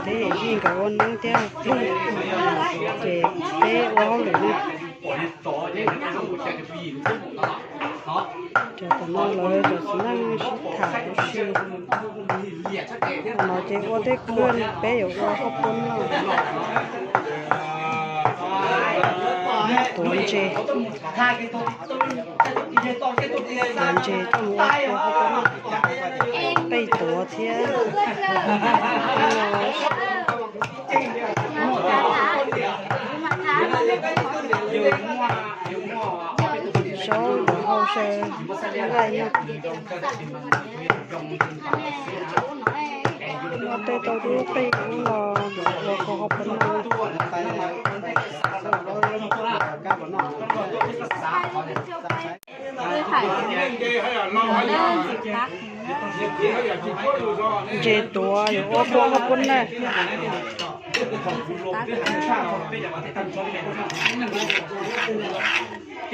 Peb yawm yij nkawd ua neeb thiab ploog, ces peb ua hauj lwm na. Cov tom no lawv cov txiv neej sib tham huv si. Qhov no ces ua tej khw, peb yuav ua hauv poob no. Tuav ntses, tuav ntses coj mus ua hauv poob no, qej tuav thiab. Zaub yuav hau saw nqaij no. Muaj tej tau dub qij ub no, ua hauv poob no. Ntses tuav yuav ua hauv poob na.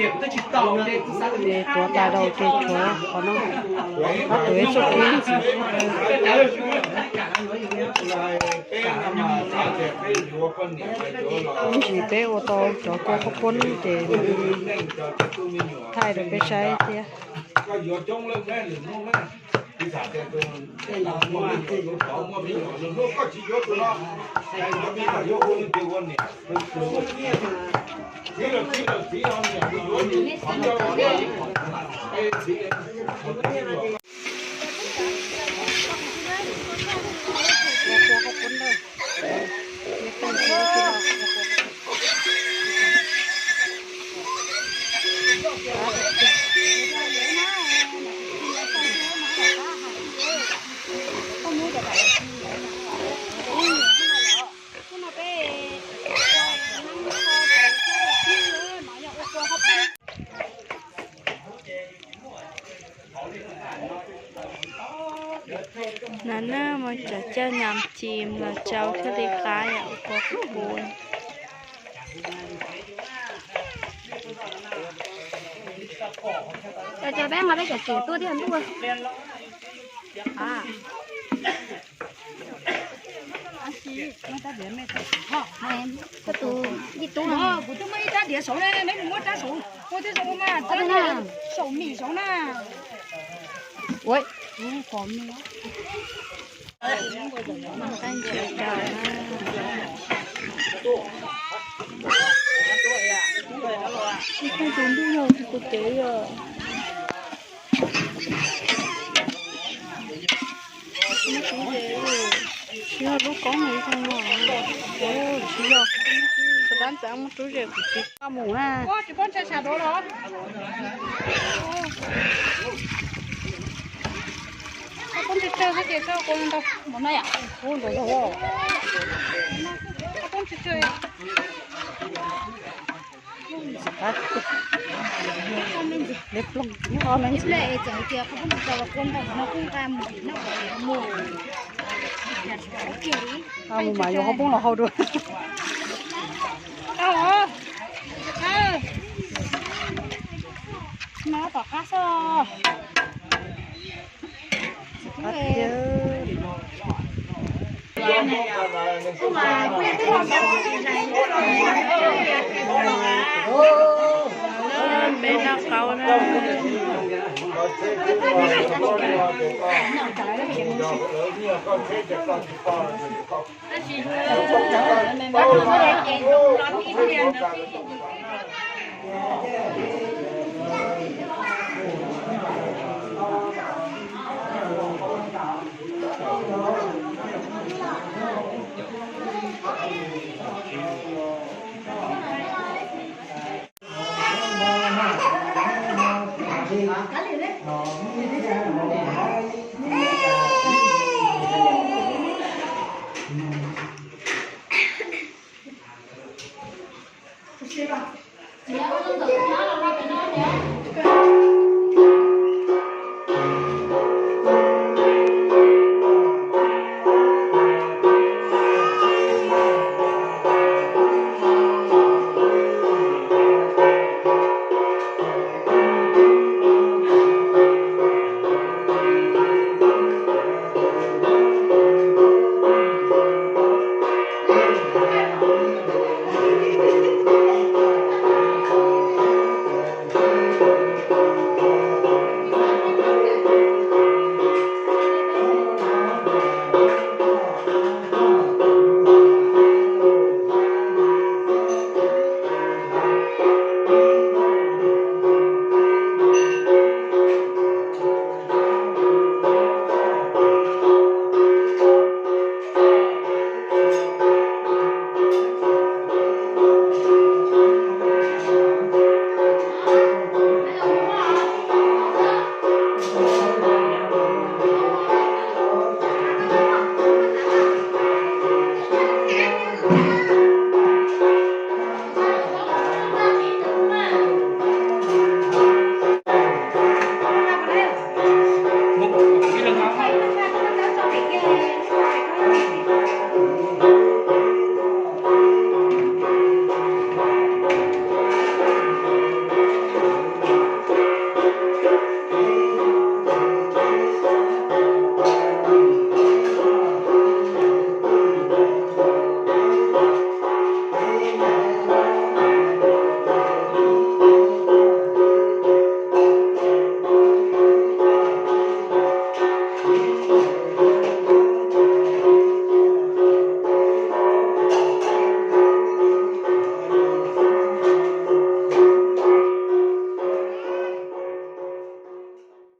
Ces tuav tas rau ces tshuav qhov no, ob tug ib txoj kev. Ib ntsis peb ua tau cov kua hauv poob ces thaij rau peb saib thiab. No na, muaj cov caj nyas ci los tsau thiaj li qab yom, ua kua hauv poob. Cov peb nqa peb cov tsev tuaj thiaj ntuj. Koj tus yij tub no, kuv twb muaj ib rab diav saud ne, neb mus muab rab saud, muab twb zoo mas, saum mis saud na. Ua, qos me. Ib tug ntuj yog tus kuv cev yom. Tsis yog lub koob no zoo no, tsis yog. Kuv tab ntxav muaj rub ze kuv tsis tau mus na. Mus mas yuav hauv poob los hau dua. No tom qab xwb. Peb noj qaub na.